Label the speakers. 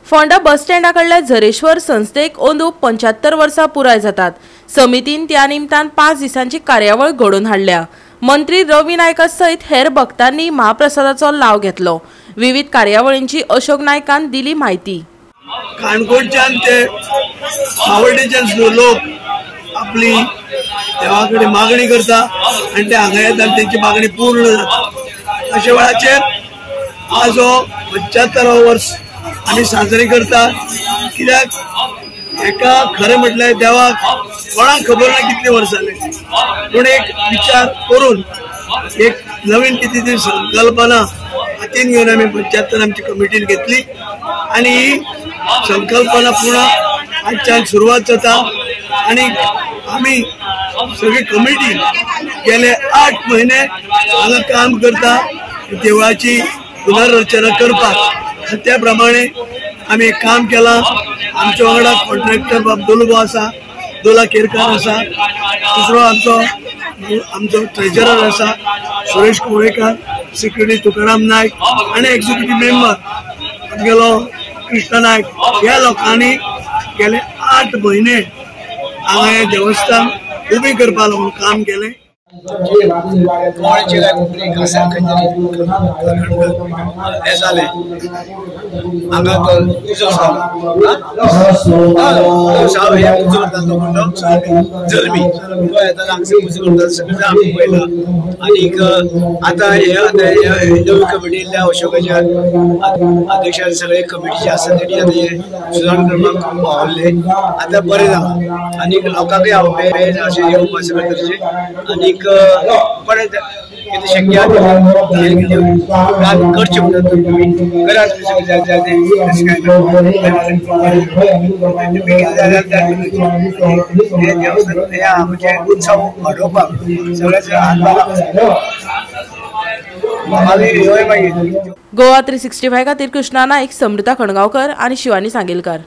Speaker 1: फोंडा बस स्टँडा कडल्या झरेश्वर संस्थेक अंदू 75 वर्सां पुराय जातात. समितीन त्या निमतान 5 दिसांची कार्यावळ घडोवन हाडल्या. मंत्री रवी नायका सयत हेर भक्तांनी महाप्रसादाचो लाव घेतलो. विविध कार्यावळींची अशोक नायकान दिली म्हायती.
Speaker 2: काणकोणच्यान ते सावर्डेच्यान लोक आपली देवा कडेन मागणी करता आनी ते हांगा येता आनी तेंची मागणी पूर्ण जाता. अशे वेळाचेर आज हो 75 वर्स आमी साजरे करता. कित्याक एका खरें म्हटल्यार देवाक कोणाक खबर ना कितले वर्सां जाले, पूण एक विचार करून एक नवीन कितें तरी संकल्पना हातीन घेवन आमी 75 आमची कमिटीन घेतली आनी ही संकल्पना पूर्ण आजच्यान सुरवात जाता. आनी आमी सगळी कमिटी गेले 8 म्हयने हांगा काम करता देवळाची पुनर्रचना करपाक. त्या प्रमाणे आमी काम केलां. आमच्या वांगडा कॉन्ट्रॅक्टर बाब दोलुबो आसा, दोला केरकार आसा, दुसरो आमचो आमचो ट्रेजरर आसा सुरेश कुवळेकर, सेक्रेटरी तुकाराम नायक आनी एक्झिक्युटीव मेंबर आमगेलो कृष्णा नायक. ह्या लोकांनी गेले 8 म्हयने हांगा हें देवस्थान उबें करपा लागून काम केलें.
Speaker 3: कोणाचे काय कोंकणी खासा खंय तरी हें जालें हांगा तो उजो जालो, हे उजो करता तो म्हणलो जल्मी तो येता हांगसर उजो करता सगळें आमी पळयलां. आनीक आतां हे आतां नवी कमिटी येयल्ल्या अशोकाच्या अध्यक्षान सगळे कमिटी जे आसा तेणी आतां हे सुदारण करपाक खूब वावरले. आतां बरें जालां आनीक लोकांकय आवडलें अशें येवपाक सगळे तरेचें. आनीक परत कितें शक्य आसा तें करचें म्हणून तुमी करात, जाय जाय तें तशें कांय ना. देवस्थान हे म्हणजे उत्सव वाडोवपाक सगळ्याचो हातभार आसा.
Speaker 1: गोवा 365 खातीर कृष्णा नाईक, समृता खणगांवकर आनी शिवानी सांगेलकार.